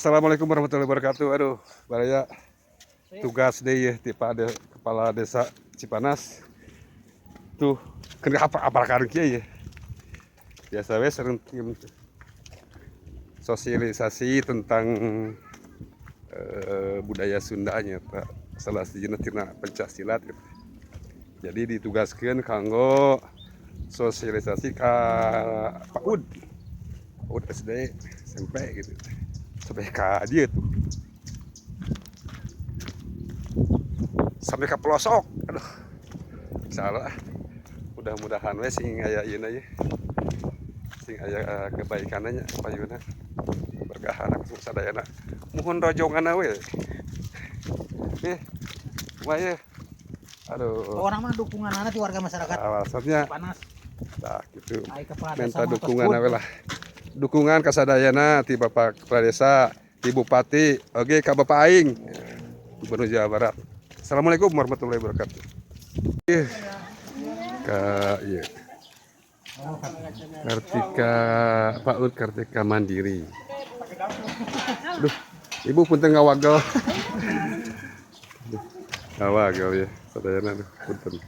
Assalamualaikum warahmatullahi wabarakatuh. Aduh, baraya tugas deh ya ti Pak Kepala Desa Cipanas. Tuh, kena apa apa kieu ya. Biasa we sering sosialisasi tentang budaya Sundanya, Pak. Salah sijina tina pencak silat gitu. Jadi ditugaskan kanggo sosialisasi ke PAUD. PAUD SD, SMP gitu. Sampai ke dia tuh. Sampai ke pelosok. Aduh. Salah. Mudah-mudahan we sing aya ieu nya. Sing aya kebaikannya payuna. Berkahan aku sadayana. Muhun rojongan we. Kumaha ye? Aduh. Pokoknya mah dukungan ti warga masyarakat Alasannya Cipanas. Nah gitu. Ai kepala Minta desa mah tos dukungan good. We lah. Dukungan kasadayana ti Bapak Kepala Desa, ti Bupati, oke ka Bapak aing. Gubernur Jawa Barat. Assalamualaikum warahmatullahi wabarakatuh. Ih, ka iya. Kartika PAUD Kartika Mandiri. Duh, Ibu punten ngawagel. Duh, ngawagel ya, sadayana, aduh, punten.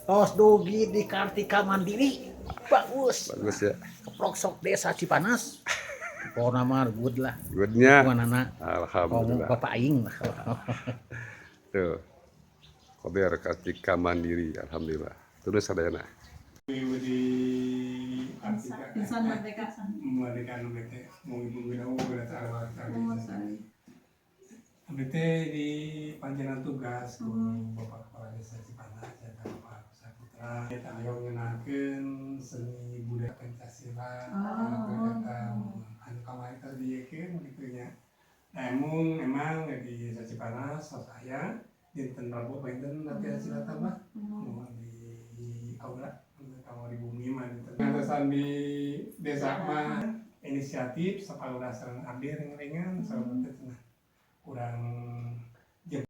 Tos dugi di Kartika Mandiri. Bagus. Bagus ya. Keprok desa Cipanas. Pokoknya mah good lah. Goodnya. Dukungan Alhamdulillah. Bapak aing lah. Tuh. Kober Kartika Mandiri, alhamdulillah. Terus sadayana. Ibu di Kartika. Insan Merdeka. Merdeka nu bete mau ibu bina udah tahu bete di panjenengan tugas ku Bapak Kepala Desa Cipanas ya Bapak Saputra eta ayo ngenalkeun seni budaya pencak silat eta anu kamari tos dieukeun kitu nya. Nah, emang emang di Desa Cipanas tos aya dinten Rabu panginten latihan silat mah di aula kamu di bumi mah dinten ngatasan di desa mah inisiatif sapalura sareng abdi ring-ringan sareng teh cenah kurang.